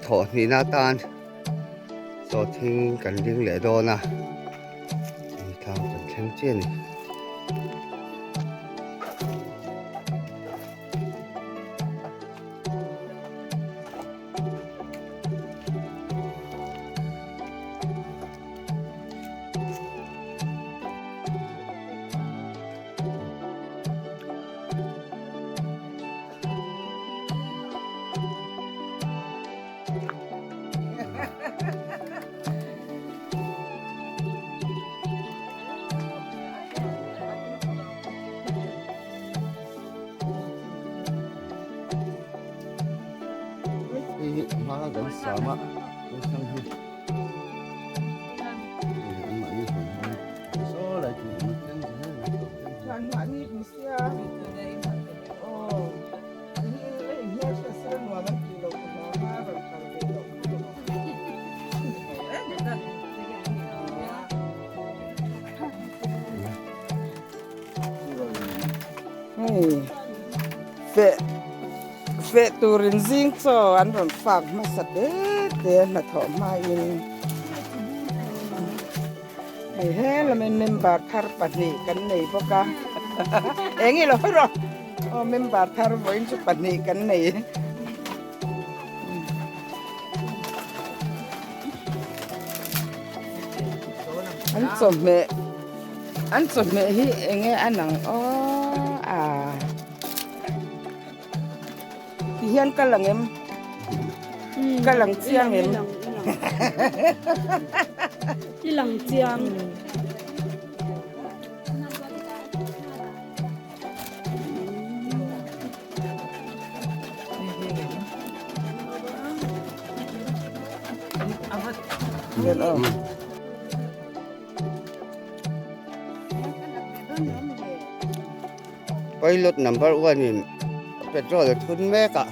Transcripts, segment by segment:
thawh hnihna atan sawhthing kan ding leh dawn a thlam kan thleng chiah a ni. Hei hi hma kan sam a thlang hi anmahni hawn hian saw lai chu an thleng zel Feh feh turin zing chaw an rawn fak hmasa te te hnathawh hmain hei he lamin member thar pahnih kan nei bawk a eng ilo rawh aw member thar vawiin chu pahnih kan nei. An chawhmeh an chawhmeh hi eng nge a nang aw a ti hian ka lang em ka lang chiang em i lang chiang. Pilot number one in petrol a thun mek a.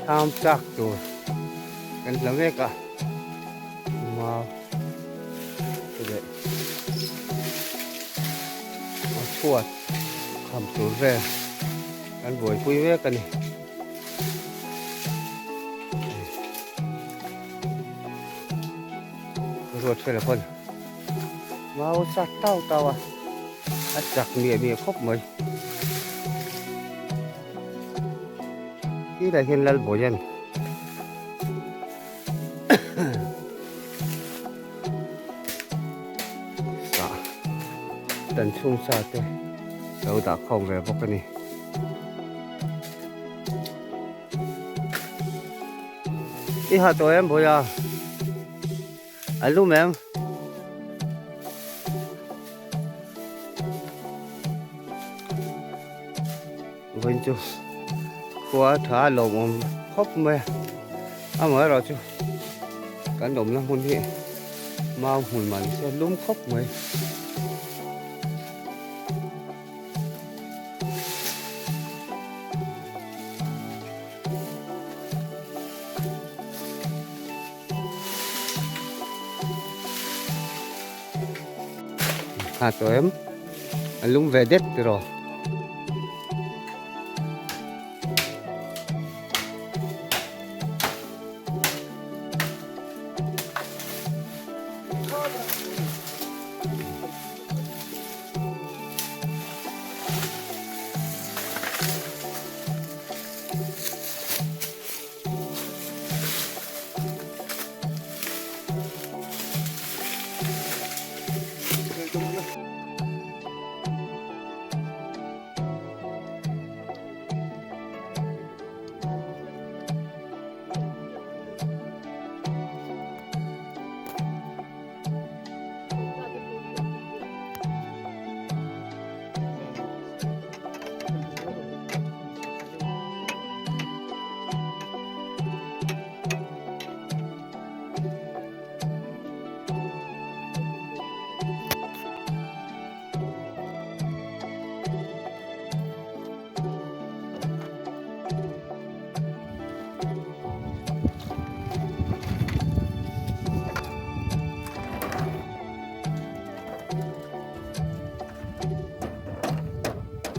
Tham chak tur kan hla mek a mau te leh a chhuat kham tur vel kan buaipui mek a ni. Ruat fela pawn mau sat tau tau a a chak miah miah khawp mai tilai hian Lalbawian sah dan chhung sa te lo dah khawm ve bawk a ni. I ha tawh em Bawiha? A lum em? Vawiin chu khua tha a lawmawm khawp mai a, amaherawhchu kan awmna hmun hi. Mau hmun mah ni se lum khawp mai. Ha tawh em a lum ve det tiraw.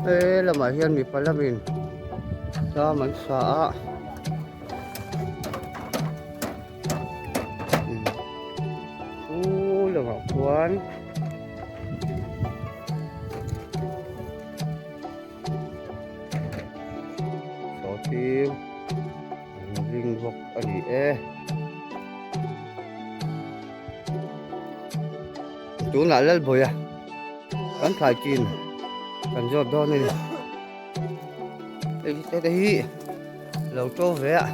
He lamah hian mipa lamin sam an sa a chu lamah khuan sawhthing an ring bawk a ni e. Tunah Lalbawia kan thlai chin kan zawt dawn a ni. Hei hi te hi lo to ve a.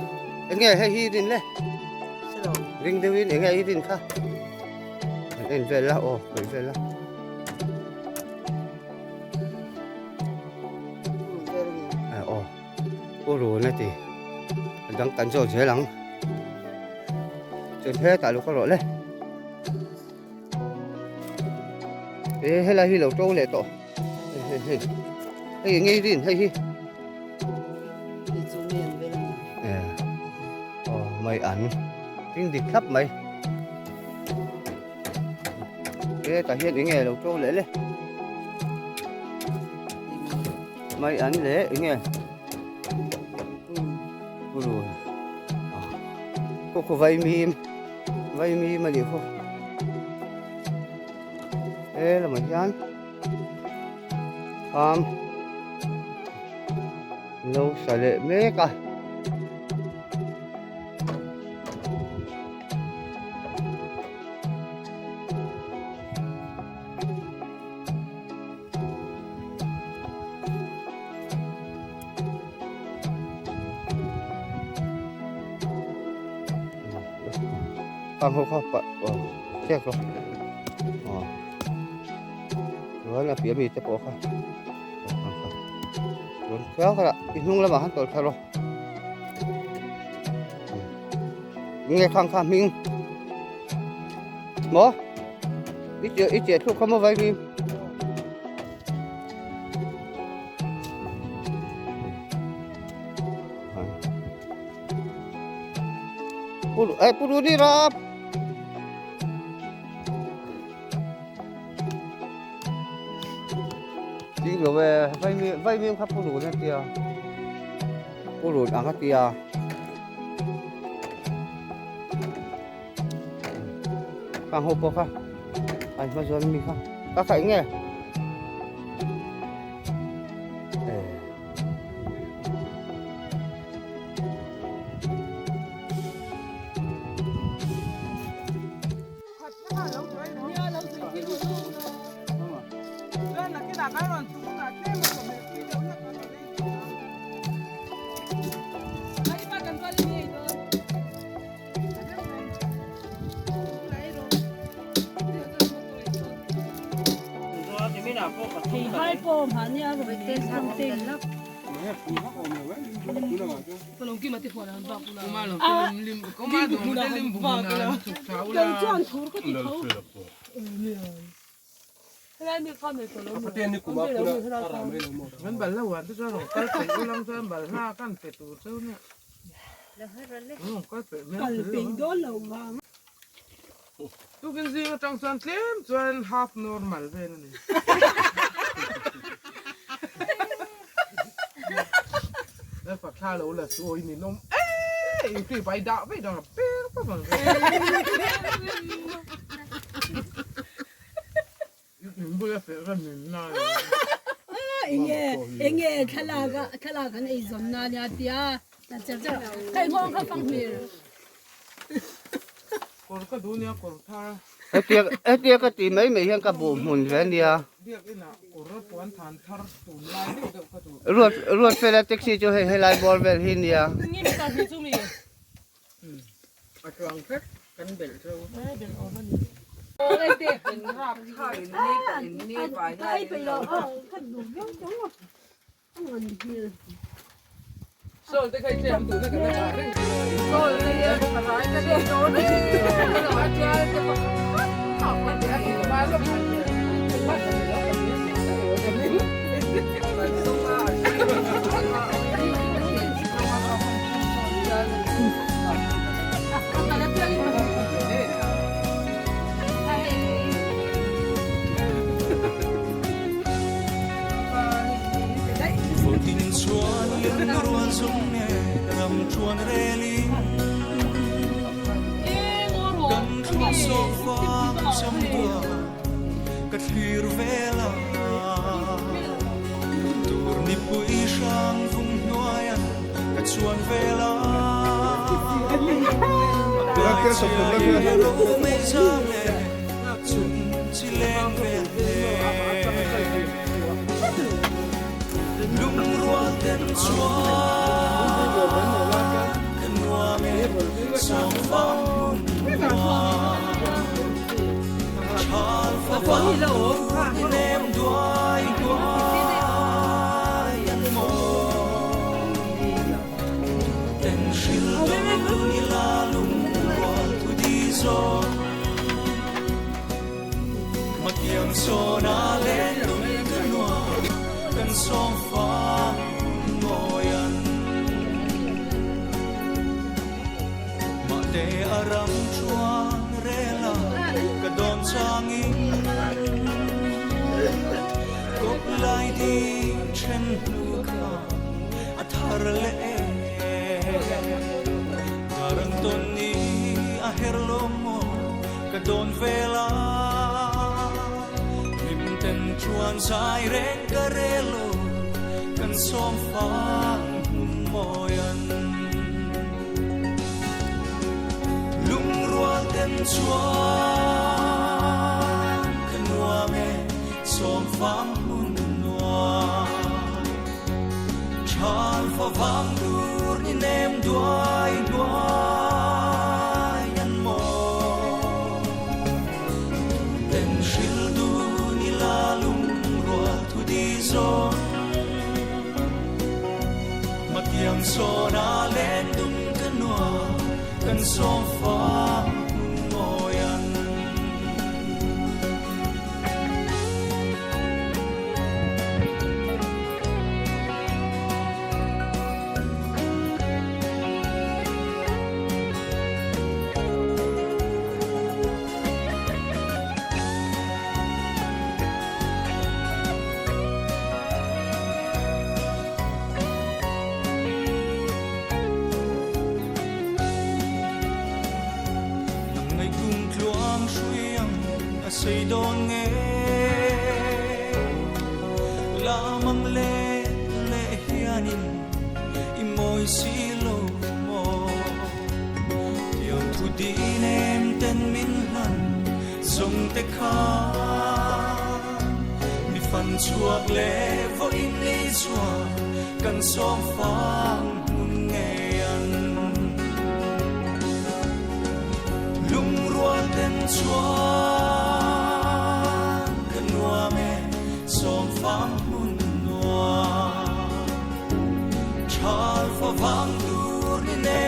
Enge hei hi rin le? Ring deuhin enge i rin kha? Kan en vel la aw, kan vel la. Aw, purun a ti. A dang kan zawt zel ang. Chuan hetah lo ka rawh le. E helai hi lo to leh tawh hei hei hei hei eng nge i rin hei hi e aw mai an ring dik thlap mai e tah hian eng nge lo to leh le mai an leh eng nge purun khaw vai mim Vai mi a nih khaw he lamah hian thlam lo sa leh mek a. Khang ho kha pah aw chek rawh aw chuan a piah mi te pawh kha chuan kha kha i hnung lamah khan tawlh thla rawh nge khang kha hming maw i che i che thluk kha maw vai mi Puru eh puru ni rap. Ding lo e vai mi vai mi kha puru na tia. Puru ang a tia. Khang ho pawh kha an hma zawn mi kha ka khaih nge. Tukin zing atang chuan tlem chuan half normal vel a ni. Lalpa thla lo la sawi ni nawm e in bai dah vei dang a peng pap ang In bula feh ka min na lo. Enge enge thlalak a thlalak an ei zawn na ania tia ta cher cher hei nghawng kha fang hmel. Kawr ka duh nia kawr thar. Hetia hetia ka ti mai mai hian ka buh hmun ve ania. Biak inah kawr puan than thar tun lai deuh deuh ka duh. Ruat ruat fela taxi chu hei helai bawr vel hi nia. A chuang vek kan belh zo.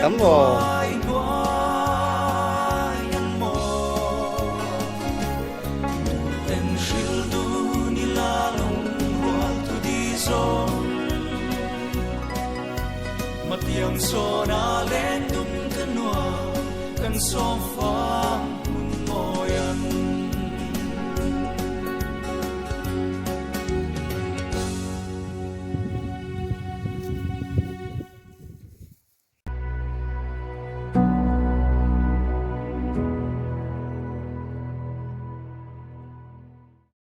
Tam maw?